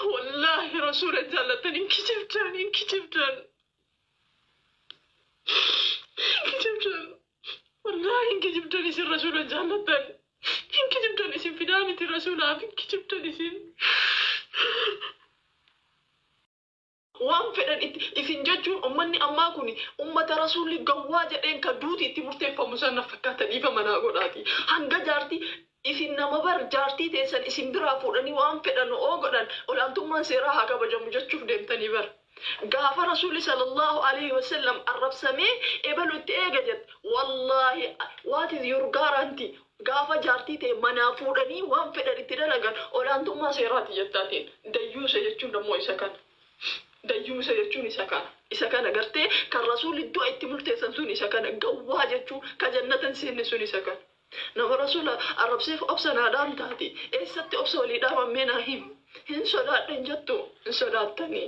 Wallaahi rasuula jaallattan hin kijibdan, hin kijibdan. Hin kijibdan. Wallaahi hin kijibdan isin rasuula jaallattan. Hin kijibdan isin fidaa miti rasuulaaf hin kijibdan isin. Waan fedhan itti isin jechuun ummanni ammaa kun ummata rasuulli gawwaa jedheen ka duuti itti murteeffamu san na fakkaata dhiifama naa godhaati. Hanga jaartii isin nama bar jaartii teessan isin biraa fuudhanii waan fedhan oo godhan olaantummaan seeraa haa kabajamu jechuuf deemtanii bar. Gaafa rasuulli sallallahu alaihi wasallam arrabsamee ebalu itti eega jette wallaahi what is your guarantee gaafa jaartii ta'e manaa fuudhanii waan fedhan itti dalagan olaantummaa seeraati jettaatiin dayyuusa jechuun dammoo isa kana. Dayyuusa jechuun isa kana. Isa kana gartee kan rasuulli du'a itti murteessan sun isa kana. Gawwaa jechuun ka jannatan seenne sun isa kana. Nama rasuula arrabseef obsa naa dhaamtaati. Eessatti obsa walii dhaaman mee naa himi. Hin sodaadhe hin jettu hin sodaattanii.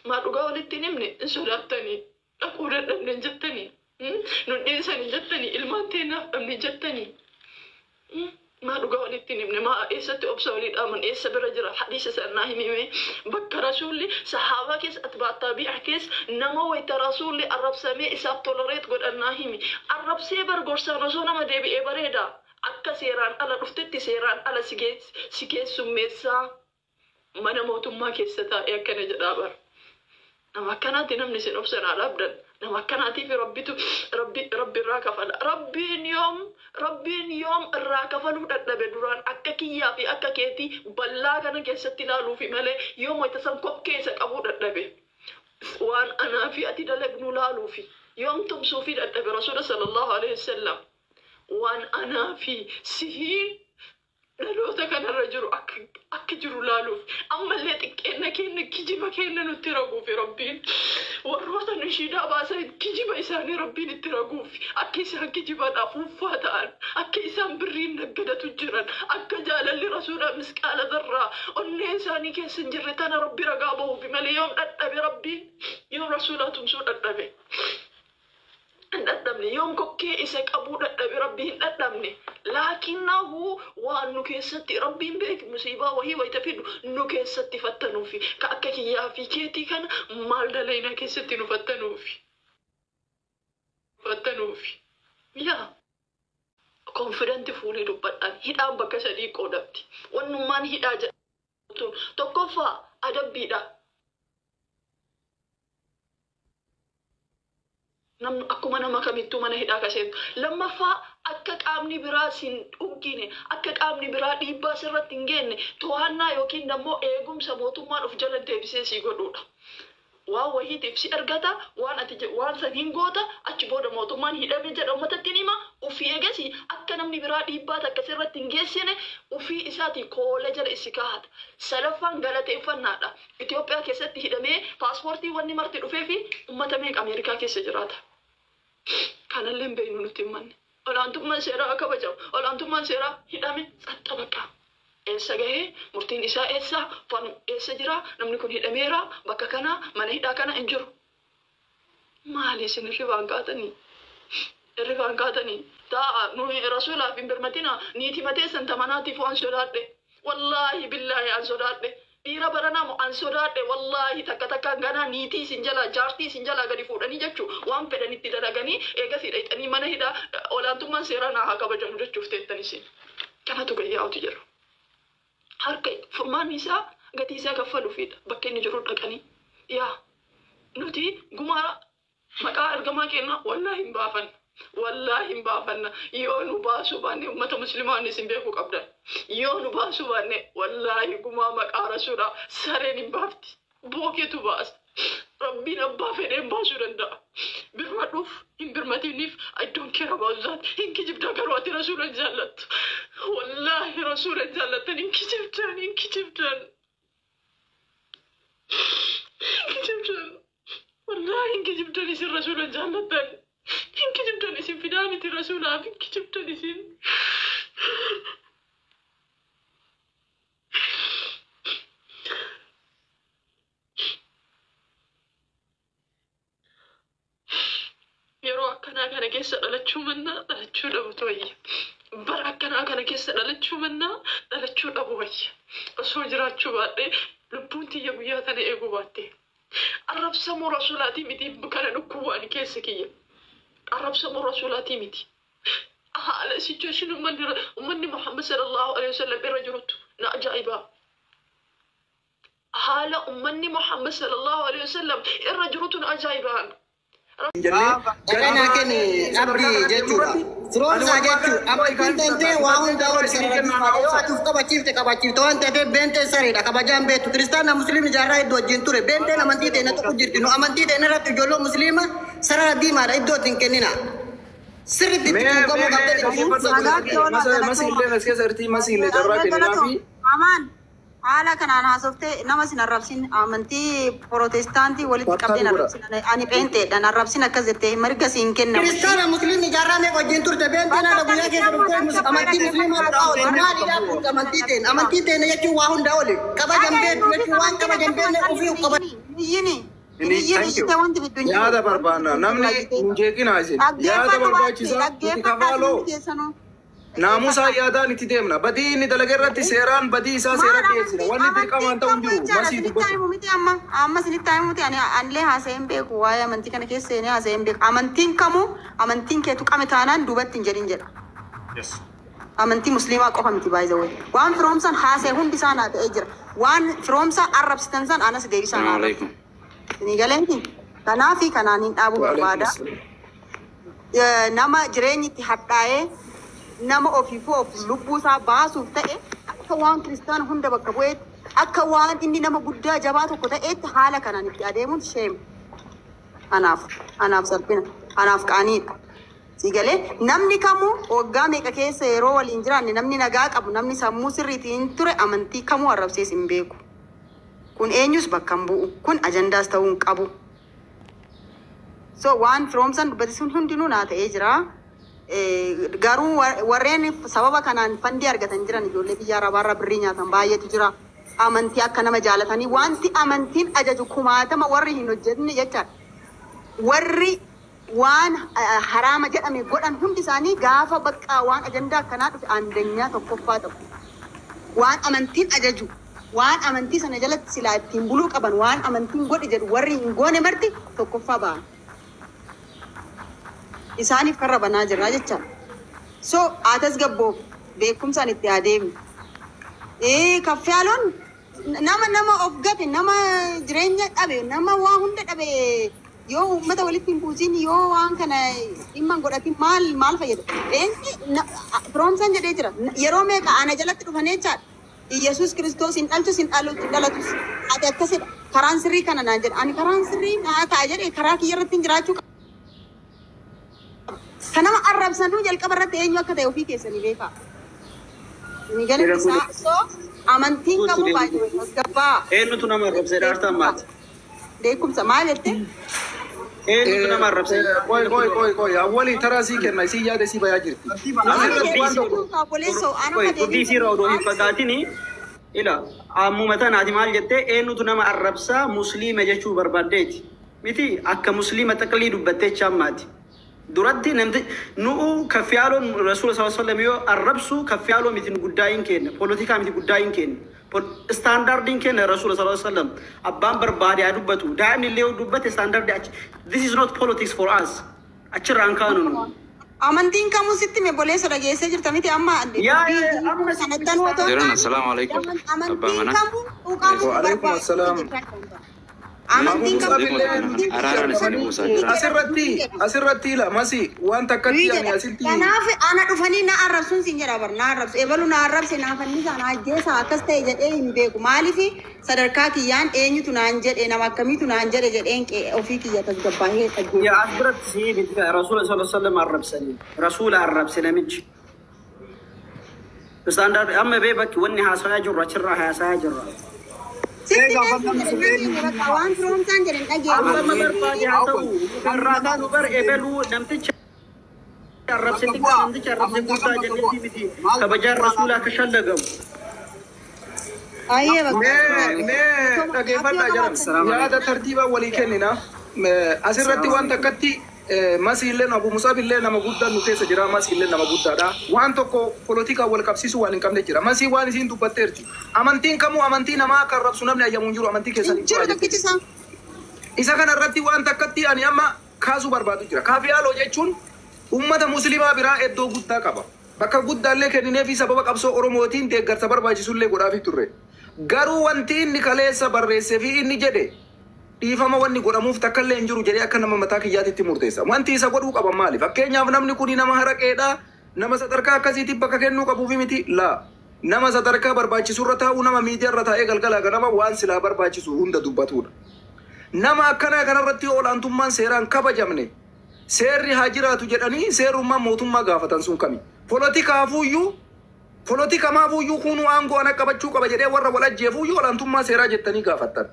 Maa dhugaa walitti hin himne hin sodaattanii. Dhaquu dadhabne hin jettanii. Nun dhiisan hin jettanii. Ilmaan teennaaf dhabne hin jettanii. Maa dhugaa walitti hin himne maa eessatti obsa walii dhaaman eessa bira jira hadiisa san naa himime bakka rasuulli sahaabaa keessa atbaa taabi'a keessa nama wayta rasuulli arrabsamee isaaf tolerate godhan naa himi arrabsee bar gorsaan osoo nama deebi'ee bareeda akka seeraan ala dhuftetti seeraan ala si keessummeessaa mana mootummaa keessa taa'ee akkana jedhaa bar. Nama akkanaatti namni isin obsa naa dhaabdan nama akkanaatiif rabbitu rabbi rabbi irraa kafala rabbiin yoom rabbiin yoom irraa kafaluu dadhabe duraan akka kiyyaa fi akka keetii bal'aa kana keessatti ilaaluufi malee yoom wayita san kokkee isa qabuu dadhabe waan anaa fi ati dalagnu laaluufi yoom tumsuufi dadhabe rasuula sallallahu alaihi wasallam waan anaa fi sihiin dhaloota kanarra jiru akka jiru laaluuf ammallee xiqqeenna keenya kijiba keenya nutti raguufi rabbiin warroota nashiidaa baasan kijiba isaanii rabbiin itti raguuf akka isaan kijibaadhaaf uffaa ta'an akka isaan birriin naggadatu jiran akka jaalalli rasuulaa misqaala zarraa onnee isaanii keessa hin jirre tana rabbi ragaa bahuufi malee yoom dhadhabe rabbiin yoom rasuulaa tumsuu dhadhabe hin dhadhabne yoom kokkee isa qabuu dhadhabe rabbi hin dhadhabne laakinnahu waan nu keessatti rabbiin beek musiibaa wahii wayita fidu nu keessatti fattanuufi ka akka kiyyaa fi keetii kana maal dalaynaa keessatti nu fattanuufi fattanuufi yaa confident fuulii dubbadhaan hidhaan bakka sadii qoodamti wannummaan hidhaa jedhamtu tokkoffaa adabbiidha. Namni akkuma nama kamittuu mana hidhaa kaseentu. Lammaffaa akka qaamni biraa sin dhuggine akka qaamni biraa dhiibbaa sirratti hin geenne to'annaa yookiin immoo eegumsa mootummaan of jala deebisee sii godhuudha. Waan wahiitiif si argata waan ati waan san hin goota achi booda mootummaan hidhame jedha uummatatti hima ufii eegasi akka namni biraa dhiibbaa takka sirratti hin geessine ufii isaatii koola jala isi kaa'ata. Sadaffaan galateeffannaadha. Itoophiyaa keessatti hidhamee paaspoortii wanni marti dhufee fi uummata meeqa Ameerikaa keessa jiraata. Kanallee hin beeknu nuti hin manne. Olaantummaan seeraa kabajamu. Olaantummaan seeraa hidhame tsaxxa bakka. Eessa gahee murtiin isaa eessa eessa jira namni kun hidhameera bakka kana mana hidhaa kana hin jiru. Maali isin hirribaan kaatanii? Hirribaan kaatanii? Taa'a nuyi rasuulaaf hin birmatina niitii mateessan tamanaatiif waan sodaadhe. Wallaahi billaahi an sodaadhe. Dhiira baranaa moo an sodaadhe wallaahi takka takkaan ganaa niitii isin jalaa jaartii isin jalaa gadi fuudhanii jechuu waan fedhan itti dalaganii eegasii dhayxanii mana hidhaa olaantummaan seeraa naa haa kabajamu jechuuf teettan isin. Kanatu gayyaa'utu jira. Harka furmaanni isaa gatii isaa kaffaluufidha bakka inni jiru dhaqanii. Yaa nuti gumaa maqaa ergamaa keenna wallaahi hin baafanna. Wallaahi hin baafanna. Yoo nu baasuu baanne uummata musliimaa isin beekuu qabdan. Yoo nu baasuu baanne wallaahi gumaa maqaa rasuulaa sareen hin baafti. Booketu baasa. Rabbiin abbaa fedheen baasuu danda'a. Birmadhuuf hin birmatiniif I don't care about that. Hin kijibdaa garuu ati rasuula hin jaallattu. Wallaahi rasuula hin jaallattan hin kijibdan hin kijibdan. Hin kijibdan. Wallaahi hin kijibdan isin rasuula hin jaallattan. Hin kijibdan isin fidaa miti rasuulaaf hin kijibdan isin. Yeroo akkanaa kana keessa dhalachuu mannaa dhalachuu dhabutu wayya. Bara akkanaa kana keessa dhalachuu mannaa dhalachuu dhabu wayya. Osoo jiraachuu baadhee Lubbuun tiyya guyyaa tana eeguu baatte. Arrabsamuu rasuulaatii miti kana dhukkubu ani keessa kiyya. Arrabsamuu rasuulaatii miti. Haala situation ummanni Muhammad sallallahu alaihi wasallam irra jirutu na ajaa'ibaa. Haala ummanni Muhammad sallallahu alaihi wasallam irra jirutu na ajaa'ibaan. Kana kenni abdi jechuudha. Firoomsaa jechuudha. Amantiin tantee waa hundaa ol sarara. Yoo ati uf qabachiifte qabachiifte waan ta'eef beenteen sareedha. Kabajaan beektu. Kiristaana musliimni jaarraa hedduu wajjin ture. Beenteen amantii ta'e na tokko jirti. Nu amantii ta'e irratti ijoollee musliima sarara diimaadha iddoo ittiin kennina. Sirriitti itti tuuqamuu qabdan. Masiillee as keessa jirti, masiillee carraa kenninaafi. Amaan haala kanaan haasoftee nama sin arrabsin, amantii Protestaantii walitti qabdeen arrabsin, ani pheenteedhaan arrabsin akkas jettee mirga siin kennamu. Kiristaana musliimni jaarraa meeqa wajjin turte? Beenteen haadha guyyaa keessa dhuftee amantii musliimaa tuqaa oole. Maalidhaa kun amantii ta'e? Amantii ta'e jechuun waa hundaa oli. Kabajan beektu jechuun waan kabajan beekne ofii qaba. Iyyini. Iyyini ishite wanti biddu hin jiru. Yaada barbaanna, namni hin jeeqinaa isin. Yaada barbaachisaa nuti kafaaloo. Naamusaa yaadaan itti deemna. Badii inni dalaga irratti seeraan badii isaa seera dhiyeessina. Wanni dirqamaan ta'u hin jiru. Masii dubbatu. Miti amma amma isinitti himu miti, ani anillee haasa'ee hin beeku, waa'ee amantii kana keessa seenee haasa'ee hin beeku. Amantiin kamuu amantiin keetu qame taanaan duubatti hin jedhin jedha. Amantii musliimaa qofa miti baay'ee. Waan firoomsan haasa'e hundi isaa naa ta'ee jira. Waan firoomsaa arrabsitan san anas deebisaa naa. Alaikum. Ni galeenti. Kanaafi kanaan hin dhaabuu barbaada. Nama jireenyi itti hadhaa'ee, nama ofiifuu of lubbuu isaa baasuuf ta'e, akka waan kiristaana hunda bakka bu'eetti, akka waan inni nama guddaa jabaa tokko ta'eetti haala kanaan itti adeemuun shame. Anaaf salphina, anaaf qaaniidha. Si galee, namni kamuu waggaa meeqa keessa yeroo waliin jiraanne, namni nagaa qabu, namni sammuu sirriitiin ture amantii kamuu arrabsees hin beeku. Kun eenyus bakka hin bu'u. Kun ajandaas ta'uu hin qabu. So waan firoomsan dubbate sun hundinuu naa ta'ee jira. Garuu warreen sababa kanaan fandii argatan jiran, ijoollee biyya arabaarra birrii nyaatan baay'eetu jira. Amantii akka nama jaalatanii wanti amantiin ajaju kumaatama warri hin hojjetne jechaadha. Warri waan haraama jedhame godhan hundi isaanii gaafa bakka waan ajandaa akkanaa dhufe andanyaa tokkoffaa ta'u. Waan amantiin ajaju, waan amantii sana jalatti silaa ittiin buluu qaban, waan amantiin godhi jedhu warri hin goone marti tokkoffaa ba'an. Isaaniif karra banaa jirra jechaadha. So haa tasgabboof beekumsaan itti adeemnu. Kaffaaloon nama of gate, nama jireenya dhabe, nama waa hunda dhabe, yoo uummata walitti hin buusin, yoo waan kana dhimma hin godhatin, maal maal fayyada? Eenyu firoomsan jedhee jira. Yeroo meeqa ana jalatti dhufanii jechaadha. Iyyasuus Kiristoos hin dhalchus hin dhalatus. Ati akkasidha. Karaan sirrii kana naan jedha. Ani karaan sirrii naa ta'a jedhee karaa kiyya irratti hin jiraachuu qaba. Kan nama arrabsanuu jalqaba irratti eenyu akka ta'e ofii keessanii beekaa. Ni galee isaa so amantiin qabu baay'ee tasgabbaa. Eenyutu nama arrabsee dhaartaa maati? Beekumsa maal jette? Eenyutu nama arrabsee? Qoy, qoy, qoy, qoy, awwali taraa sii kenna, isii yaada isii bayaa jirti. Asirratti waan tokko. Qoy, dubbii isiirraa odoo hin fagaatini, ila ammuma tanaati maal jettee, eenyutu nama arrabsaa musliima jechuu barbaaddeeti. Miti akka musliima xaqlii dubbattee chaammaati. Duratti namti nu'u kaffiyaaloon rasuula sallallahu alaihi wasallam yoo arrabsu kaffiyaaloo miti, nu guddaa hin kenna, poolitikaa miti guddaa hin kenna. Standardiin kenna rasuula sallallahu alaihi wasallam abbaan barbaade haa dubbatu, daa'imni illee yoo dubbate standardii achi. This is not politics for us, achirraan kaanu nu. Amantiin kamuu sitti mee boleessa dhageessee jirta miti amma. Yaa, yaa, amma Sanattan otoo Jiran, assalaamu alaikum. Abbaa Amantiin manaa. kamuu tuqamuu Waalaikum assalaam. Amantiin kamuu Araaraan isin buusaa jira. Asirratti ila masi waan takkatti ani asitti. Kanaaf ana dhufanii na arrabsuun siin jedha bar, na arrabsu, ebalu na arrabse, na fannisa, na ajjeesa, akkas ta'e jedhee hin beeku. Maaliif sadarkaa kiyyaan eenyutu naan jedhe, nama akkamiitu naan jedhe jedheen ofii kiyya tasgabbaa'ee dhaggeeffadha. Yaa, as biratti si miti, rasuula sallallahu alaihi wasallam arrabsanii, rasuula arrabse namichi. Standard amma bee bakki wanni haasayaa jirru achirraa haasayaa jirra. Sitti beeku bakka waan firoomsaan jedhan Amma dhageeffadha. barbaade haa ta'u, irraa kaanu bar ebeluu namticha arrabse xiqqaa, namticha arrabse guddaa jennetti miti, kabajaan rasuulaa akka shallagamu. Ayyee bakka. Mee dhaggeeffadhaa jedhama. Yaada tartiibaa walii kennina. Asirratti waan takkatti Masiilleen Abu Musaabillee nama guddaa nu keessa jira. Masiillee nama guddaadha. Waan tokko polotikaa wal qabsiisuu waan hin qabne jira. Masii waan isiin dubbatteerti. Amantiin kamuu amantii namaa akka arrabsu namni ayyamu hin jiru amantii keessan. Jiru tokkichi isaa. Isa kana irratti waan takkatti ani amma kaasuu barbaadu jira. Kaafiyaaloo jechuun uummata musliimaa biraa iddoo guddaa qaba. Bakka guddaallee kennineefi sababa qabsoo Oromootiin deeggarsa barbaachisullee godhaafii turre. Garuu wanti inni kaleessa barreessee fi inni jedhe dhiifama wanni godhamuuf takkallee hin jiru jedhee akka nama mataa kiyyaatitti murteessa. Wanti isa godhuu qaban maali? Fakkeenyaaf namni kun nama haraqeedha. Nama sadarkaa akkasiitiif bakka kennuu qabuufi miti laa. Nama sadarkaa barbaachisurra taa'u nama miidiyaarra taa'ee galgala ganama waan silaa barbaachisu hunda dubbatudha. Nama akkanaa kanarratti olaantummaan seeraan kabajamne seerri haa jiraatu jedhanii seerummaan mootummaa gaafatan sun kami? Polotikaafuyyuu polotikamaafuyyuu kunuu aangoo ana qabachuu qaba jedhee warra wal ajjeefuyyuu olaantummaa seeraa jettanii gaafattan.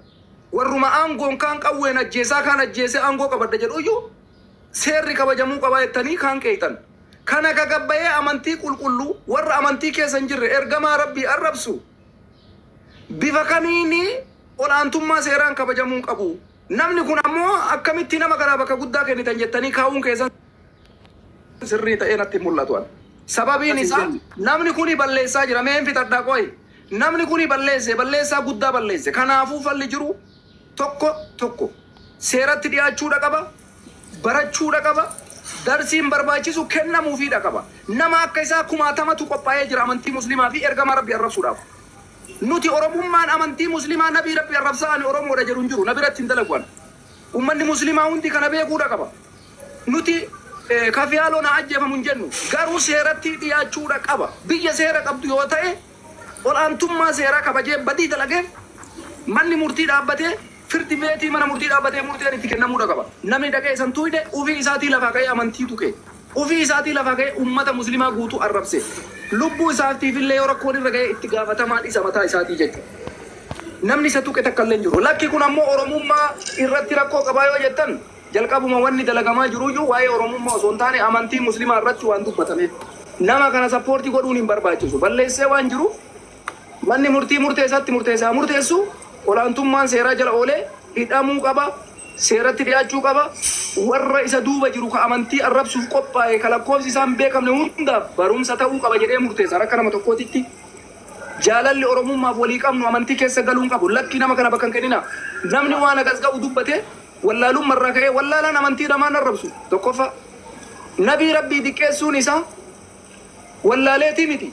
Warruma aangoon kaan qawween ajjeesaa kaan ajjeesee aangoo qabadda jedhuyyuu seerri kabajamuu qaba jettanii kaan qeeytan. Kana gagabbayee amantii qulqulluu warra amantii keessa hin jirre ergamaa rabbii arrabsu bifa kamiini olaantummaa seeraan kabajamuu qabu. Namni kun ammoo akkamitti nama kanaa bakka guddaa kennitan jettanii kaa'uun keessan sirrii ta'ee natti mul'atu. Sababiin isaa namni kuni balleessaa jira. Mee hin fixadhaa qo'i. Namni kuni balleesse balleessaa guddaa balleesse. Kanaafuu falli jiru tokko tokko seeratti dhiyaachuudha qaba. Barachuudha qaba. Darsiin barbaachisu kennamuufiidha qaba. Nama akka isaa kumaatamatu qophaa'ee jira amantii musliimaa fi ergamaa rabbii arrabsuudhaaf. Nuti Oromummaan amantii musliimaa nabii rabbi arrabsaa ani Oromoodha jedhu hin jiru. Nabi irratti hin dalagu. Uummanni musliimaa hundi kana beekuudha qaba. Nuti kafiyaaloo na ajjeefamu hin jennu. Garuu seeratti dhiyaachuudha qaba. Biyya seera qabdu yoo ta'e olaantummaa seeraa kabajee badii dalageef manni murtii dhaabbatee firdi beetii mana murtii dhaabbatee murteen itti kennamuudha qaba. Namni dhaqee isan tuyde ofii isaatii lafaa ka'ee amantii tuqe. Ofii isaatii lafaa ka'ee uummata musliimaa guutuu arrabse. Lubbuu isaatiif illee yoo rakkoon irra ga'e itti gaafatamaan isa mataa isaatii jechuudha. Namni isa tuqe takka illee hin jiru. Lakki kun ammoo Oromummaa irratti rakkoo qabaa yoo jettan jalqabuma wanni dalagamaa jiruyyuu waa'ee Oromummaa osoo hin taane amantii musliimaa irratti waan dubbatameef. Nama kana sappoortii godhuun hin barbaachisu. Balleessee waan jiruuf manni murtii murteessaatti murteessaa murteessu olaantummaan seeraa jala oolee hidhamuu qaba. Seeratti dhiyaachuu qaba. Warra isa duuba jiru ka amantii arrabsuuf qophaa'e ka lakkoofsi isaan beekamne hundaaf barumsa ta'uu qaba jedhee murteessa. Akka nama tokkootitti jaalalli Oromummaaf walii qabnu amantii keessa galuun qabu. Lakki nama kana bakka hin kennina. Namni waan akkas ga'u dubbate wallaalummaa irraa ka'ee wallaalaan amantii lamaan arrabsu. Tokkoffaa nabii rabbii diqqeessuun isaa wallaaleetii miti.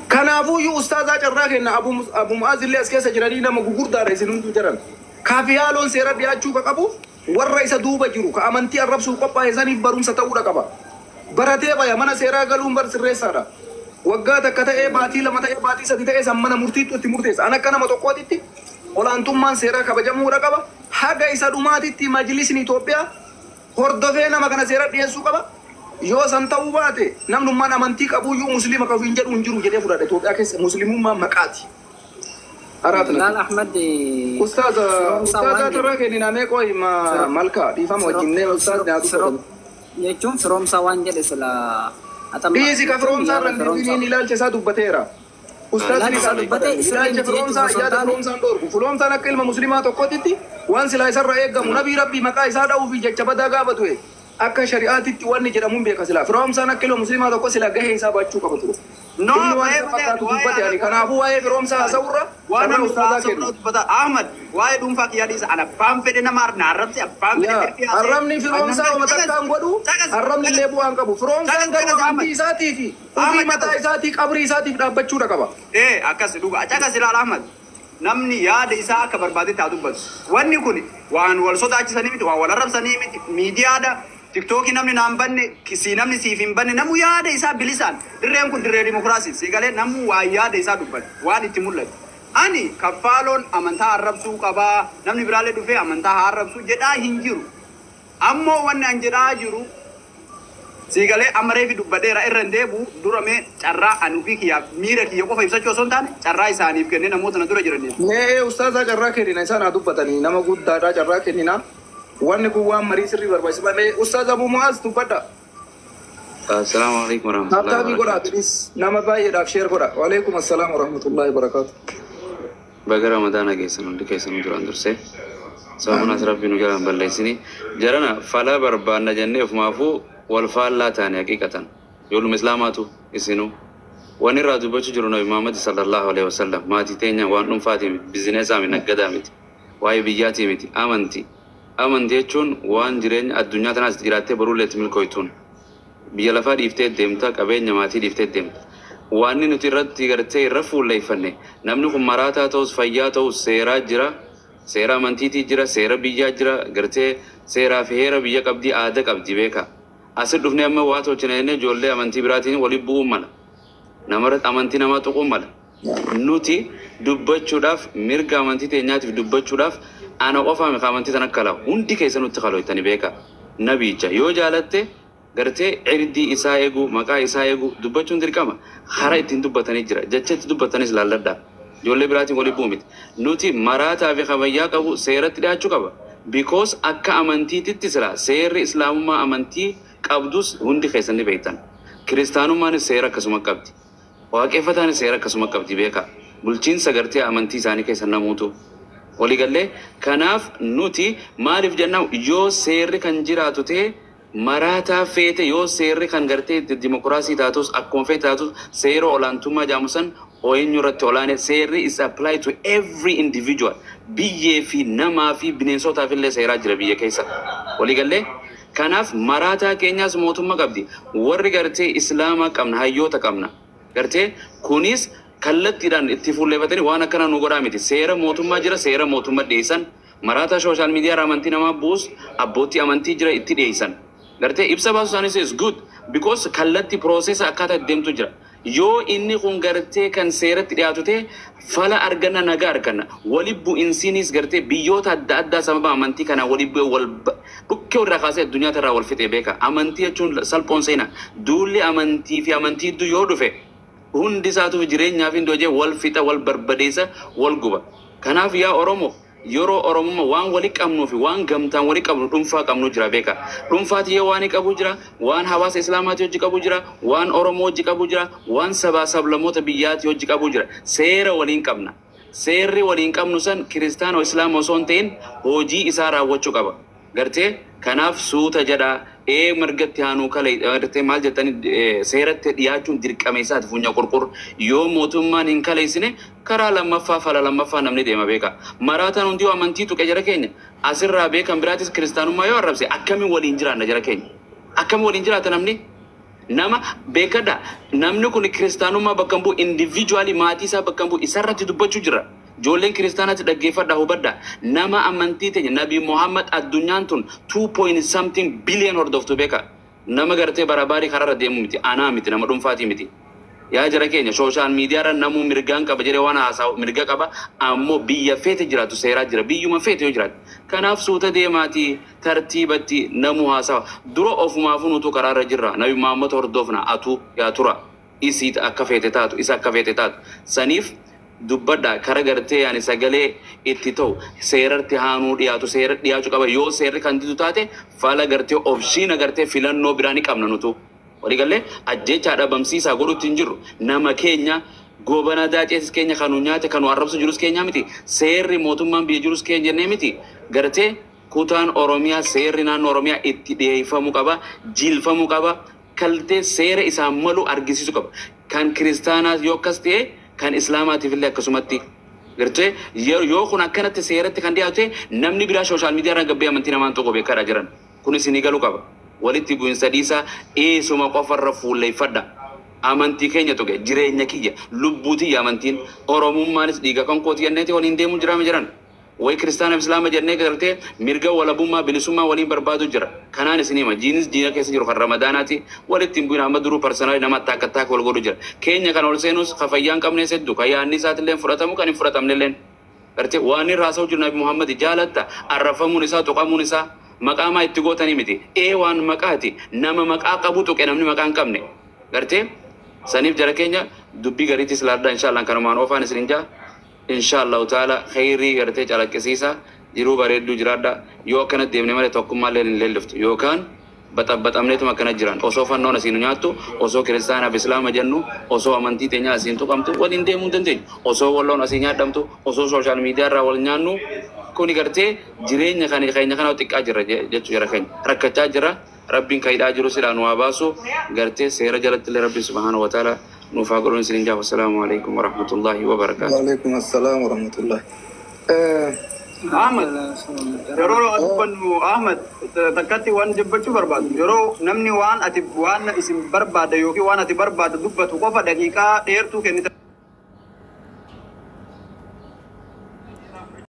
Kanaafuyyuu ustaazaa carraa kenna Abu Mu'aaz illee as keessa jiranii nama gugurdaadha isin hunduu jiran. Kafiyaaloon seera dhiyaachuu ka qabuuf warra isa duuba jiru ka amantii arrabsuuf qophaa'e saniif barumsa ta'uudha qaba. Baratee baya mana seeraa galuun bar sirreessaadha. Waggaa takka ta'ee baatii lama ta'ee baatii sadi ta'ee san mana murtiitti itti murteessa. An akka nama tokkootitti olaantummaan seeraa kabajamuudha qaba. Haga isa dhumaatitti majlisni Itoophiyaa hordofee nama kana seera dhiyeessuu qaba. Yoo san ta'uu baate namnummaan amantii qabuyyuu musliima ka ofiin jedhu hin jiru jedhee fudhadha. Itoophiyaa keessa muslimummaan maqaati. Bilal Ahmed Ustaaza ustaaza tarraa kenninaa mee qo'i malka dhiifama wajjin mee ustaaz naa dubbatan. Jechuun firoomsaa waan jedhe sila Dhiisi ka firoomsaa irra hin ilaalcha isaa dubbateera. Ustaazni isaa dubbate ilaalcha firoomsaa yaada firoomsaan dhoorgu. Firoomsaan akka ilma musliimaa tokkootitti waan silaa isarra eeggamu nabii rabbii maqaa isaa dha'uu fi jecha badaa gaafatu akka shari'aatitti wanni jedhamuun beeka silaa. Firoomsaan akka ilma musliimaa tokko silaa gahee isaa baachuu qaba ture. No, Inni waan isa fakkaatu dubbate ani kanaafuu waa'ee firoomsaa haasa'urra waan carraa namni ustaazaa haasa'u kennu. dubbata. Ahmad, waa'ee dhuunfaa kiyyaa dhiisa. Ani abbaan fedhe nama na arrabse, abbaan fedhe firfii haasa'e. Arrabni firoomsaa oma takkaan godhu arrabni illee bu'aan qabu. Firoomsaan garuu amantii isaatii fi ofii mataa isaatii qabrii isaatiif dhaabbachuudha qaba. Ee, akkas dhuga. Caqas ilaala Ahmad. Namni yaada isaa akka barbaadetti haa dubbatu. Wanni kun waan wal sodaachisanii miti, waan wal arrabsanii miti, miidiyaadha. Tiktookii namni naan banne, si namni siif hin banne, namu yaada isaa bilisaan. Dirreen kun dirree dimokiraasii. Si galee namu waan yaada isaa dubbatu, waan itti mul'atu. Ani kaffaaloon amantaa arrabsuu qabaa, namni biraallee dhufee amantaa haa arrabsuu jedhaa hin jiru. Ammoo wanni an jedhaa jiru si galee amma reefi dubbadheera irra hin deebi'u dura mee carraa ani ofii kiyyaaf miira kiyya qofa ibsachuu osoo hin taane carraa isaaniif kennee namoota na dura jiraniif. Mee ustaazaa carraa kennina isaan haa dubbatanii nama guddaadhaa carraa kennina. Wanni kun waan marii sirrii barbaachisa. Mee ustaaz Abu Mu'aaz dubbadha. Assalamu alaikum warahmatullahi Taaptaabii godhaa wabarakatuh. bilis nama baay'eedhaaf sheer godha. Waalaikum assalaam warahmatullahi wabarakaatu. Baga Ramadaana keessan hundi keessan duraan dursee. Soomanas rabbi nu jalaan balleessini. Jarana fala barbaanna jennee ofumaafuu wal faallaa taane haqiiqatan. Yooluma islaamaatu isinuu. Wanni irraa dubbachuu jiru Nabi Muhammad sallallahu alaihi wasallam maatii teenya waan dhuunfaatii miti, bizineesaa miti, naggadaa miti, waa'ee biyyaatii miti, amantii. Amantii jechuun waan jireenya addunyaa tanaas jiraattee boruullee itti milkooytuun. Biyya lafaa dhiiftee deemta, qabeenya maatii dhiiftee deemta. Waan nuti irratti gartee irra fuulleeffanne namni kun maraataa ta'us fayyaa ta'us seeraa jira, seera amantiitii jira, seera biyyaa jira, gartee seeraa fi heera biyya qabdii aada qabdi beeka. Asit dhufnee amma waa tolchina jennee ijoollee amantii biraatiin waliin bu'uun mala. Namarratti amantii namaa tuquun mala. Nuti dubbachuudhaaf mirga amantii teenyaatiif dubbachuudhaaf ana qofaa miti amantii tan akka lafa hundi keessa nutti kalooytani beeka. Nabiicha yoo jaalatte gartee cirdii isaa eeguu maqaa isaa eeguu dubbachuun dirqama hara ittiin dubbatanii jira jecha itti dubbatanis laalladhaa. Ijoollee biraatiin walii bu'u miti. Nuti maraataa fi kabayyaa qabu seeratti dhiyaachuu qaba. Because akka amantiititti sila seerri islaamummaa amantii qabdus hundi keessan ni beektan. Kiristaanummaanis seera akkasuma qabdi. Waaqeffataanis seera akkasuma qabdi beeka. Bulchiinsa gartee amantii isaanii keessa namuutu. Waliigallee kanaaf nuti maaliif jennaan yoo seerri kan jiraatu ta'e maraataa feete yoo seerri kan gartee dimokiraasii taatus akkuma feete taatus seera olaantummaa jaamusan eenyu irratti olaane seerri is apply to every individual biyyee fi namaa fi bineensotaaf illee seeraa jira biyya keessa. Waliigallee kanaaf maraataa keenyaas mootummaa qabdi. Warri gartee islaamaa qabna hayyoota qabna. Gartee kunis kallattiidhaan itti fuulleeffatanii waan akkana nu godhaa miti. Seera mootummaa jira seera mootummaa dhiyeessan. Maraataa social media irraa amantii namaa bu'us abbootii amantii jira itti dhiyeessan. Gartee ibsa baasu isaanis is good because kallatti process akkaataa itti deemtu jira. Yoo inni kun gartee kan seeratti dhiyaatu ta'e fala arganna nagaa arganna. Wali bu'insiinis gartee biyyoota adda addaa sababa amantii kanaa wali bu'ee wal dhukkee irraa kaasee addunyaa irraa wal fixee beeka. Amantii jechuun salphoon seenaa. Duulli amantii fi amantii hedduu yoo dhufe hundi isaatuuf jireenyaaf hin hojii wal fixa wal barbadeessa wal guba. Kanaaf yaa Oromoo yeroo Oromummaa waan wali qabnuu fi waan gamtaan wali qabnu dhuunfaa qabnu jira beeka. Dhuunfaati yoo waan qabu jira, waan hawaasa Islaamaati hojii qabu jira, waan Oromoo hojii qabu jira, waan sabaa sablammoota biyyaati hojii qabu jira. Seera waliin qabna. Seerri waliin qabnu san kiristaana Islaama osoo hin ta'in hojii isaa raawwachuu qaba. Gartee kanaaf suuta jedhaa ee mirgatti haanuu kale gartee maal jettanii seeratti dhiyaachuun dirqama isaati funya qurqur yoo mootummaan hin kaleessine karaa lammaffaa fala lammaffaa namni deema beeka. Maraataan hundi yoo amantii tuqe jara keenya asirraa beekan biraatis kiristaanummaa yoo arrabse akkamiin waliin jiraanna jara keenya? Akkamiin waliin jiraata namni? Nama beekadha namni kun kiristaanummaa bakka hin bu'u individually maatii isaa bakka hin bu'u isarratti dubbachuu jira. Ijoolleen kiristaanaatti dhaggeeffadha hubadha. Nama amantii teenya Nabi Muhammad addunyaan tun 2 point something billion hordoftu beeka. Nama gartee barabaarii karaarra deemu miti anaa miti nama dhuunfaatii miti. Yaa jara keenya social media irra namuu mirgaan qaba jedhee waan haasa'u mirga qaba ammoo biyya feete jiraatu seeraa jira biyyuma feete yoo jiraatu. Kanaaf suuta deemaatii tartiibatti namuu haasawa. Dura ofumaafuu nutu karaarra jirra. Nabi Muhammad hordofna atu yaa tura. Isii akka feete taatu isa akka feete taatu. Saniif dubbadha kara gartee yaani sagalee itti ta'u seeratti haanuu dhiyaatu seera dhiyaachuu qaba yoo seerri kan didu taate fala gartee option gartee filannoo biraa ni qabna nutu. Waliigallee ajjeechaa dhabamsiisaa godhutti hin jirru nama keenya goobana daaceetis keenya kan nu nyaate kan nu arrabsu jirus keenya miti seerri mootummaan biyya jirus keenya jennee miti gartee kutaan Oromiyaa seerri naannoo Oromiyaa itti dhiyeeffamuu qaba jilfamuu qaba kaltee seera isaan malu argisiisuu qaba kan kiristaanaas yoo akkas ta'e kan islaamaatiif illee akkasumatti gartee yoo kun akkanatti seeratti kan dhiyaatu ta'e namni biraa social media irraa gabbee amantii namaan tokko beekaadha jiran kunis ni galuu qaba. Walitti bu'insa dhiisaa eessuma qofarra fuulleeffadha. Amantii keenya tuqe jireenya kiyya lubbuu tiyya amantiin Oromummaanis dhiiga kan kooti jenneeti waliin deemuu jiraame jiran. Wayi kiristaana islaama jennee gartee mirga walabummaa bilisummaa waliin barbaadu jira. Kanaan isin hima jiinis jiina keessa jiru kan ramadaanaati walitti hin bu'in amma duruu personally nama takka takka wal godhu jira. Keenya kan ol seenus ka fayyaa hin qabnes hedduu kan yaadni isaatillee fudhatamu kan hin fudhatamnelleen. Gartee waan irraa haasa'u jiru Nabi Muhammad jaalatta arrafamuun isaa tuqamuun isaa maqaamaa itti gootanii miti. Ee waan maqaati nama maqaa qabu tuqe namni maqaa hin qabne. Gartee saniif jara keenya dubbii gariitis laaddaa inshaallah kanumaan oofaan isin jaa. Inshaallahu taala khayrii gartee calaqqisiisa jiruu bareedduu jiraadha yoo akkanatti deemne malee tokkummaa illee hin leelliftu yookaan Baxabbaxamneetuma akkana jiran. Osoo fannoon asiin nu nyaattu, osoo kiristaanaaf islaama jennu, osoo amantii teenya asiin tuqamtu waliin deemuu hin dandeenyu. Osoo walloon asii nyaadhamtu, osoo social media irraa wal nyaannu, kuni gartee jireenya kana keenya kana xiqqaa jira jechuu jira keenya. Rakkachaa jira. Rabbiin ka hidhaa jiru silaa nu haa baasu. Gartee seera jalatti illee Rabbiin subhaanahu wa ta'ala nuuf haa godhuun isiniin jaa. Wassalaamu alaikum warahmatullahi wabarakaatu. Waalaikum assalam warahmatullahi. Ahmad, yeroo dubbannu Ahmad takkatti waan dubbachuu barbaadu, yeroo namni waan ati waan isin barbaadda yookiin waan ati barbaaddu dubbatu qofa daqiiqaa dheertuu kennita.